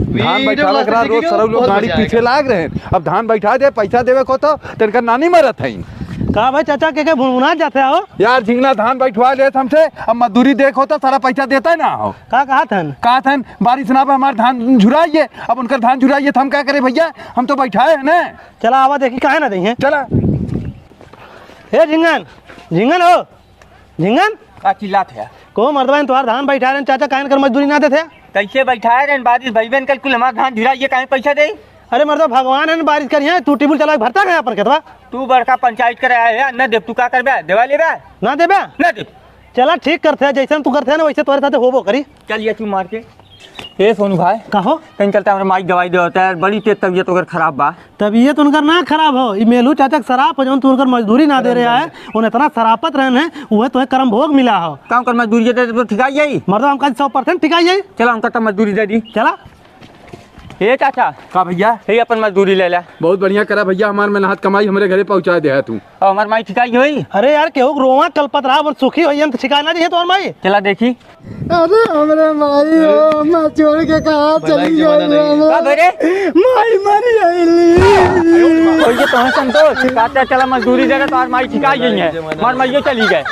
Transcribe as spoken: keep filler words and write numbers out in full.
धान बैठावे के रहा, रोज सरऊ लोग गाड़ी पीछे लाग रहे हैं। अब धान बैठा दे, पैसा देवे को तो तनका नानी मरत है। का भाई चाचा, के के भुनभुना जाते हो? यार झिंगना धान बैठवा लेत हमसे, अब मजदूरी देखो तो सारा पैसा देता ही ना हो। का कहा थन? कहा थन, बारिश ना बा, हमार धान झुराइए। अब उनकर धान झुराइए तो हम का करे भैया, हम तो बैठाए हैं ना। चला आवा देखी, काहे ना दइहें। चला। हे झिंगन, झिंगन हो, झिंगन। का चिल्लात है? को मर्दवा, इन तोहार धान बैठा रहे, चाचा काहे कर मजदूरी ना देते? कैसे बैठाए रहे? बारिश भइबे न कल, कुल हमार धान झुराइए, काहे पैसा दे? अरे मर्दवा, भगवान है न बारिश करिए, तू टिबुल चला के भरता कहाँ अपन खेतवा? तू बड़का पंचायत करे आए है, न देब, तू का करबे? देवा लेबे? ना देबे? ना देब। चला ठीक करते हैं, जैसे तू करते है ना वैसे तोरे साथे होबो करी। चल ये तू मार के। ए सोनू भाई। कहो। कहीं चलता हमारे माई दवाई दे होता है, बड़ी तेज तबीयत वगैरह खराब बा। तबीयत उनकर ना खराब हो, ई मेलू चाचा के सराप हो, जौन तू उनकर मजदूरी ना दे रहे है, उन इतना सरापत रहन है, उहे तोहे करम भोग मिला हो। काम कर मजदूरी दे दे तो ठिकाई जाई। मर्दवा हमका सौ परसेंट ठिकाई जाई। चला हमका तो मजदूरी दे दी। चला। ए चाचा। का भैया? हे अपन मजदूरी ले ले। बहुत बढ़िया करा भैया, हमार मेहनत कमाई हमरे घरे पहुँचा दे है तू। और हमार माई ठिकाई होई? अरे यार, केहू के रोवा कलपत रहा, अपन सुखी होई, हम तो ठिकाना नहीं है तोहर माई। चला देखी। अरे हमरे माई हो, अम्मा छोड़ के कहाँ चली गई? का भरे? माई मरी आईली। ओए ये तो है संतोष, चाचा चला मजदूरी दे रहे, तोहर माई ठिकाई गई है, हमार माई चली गए।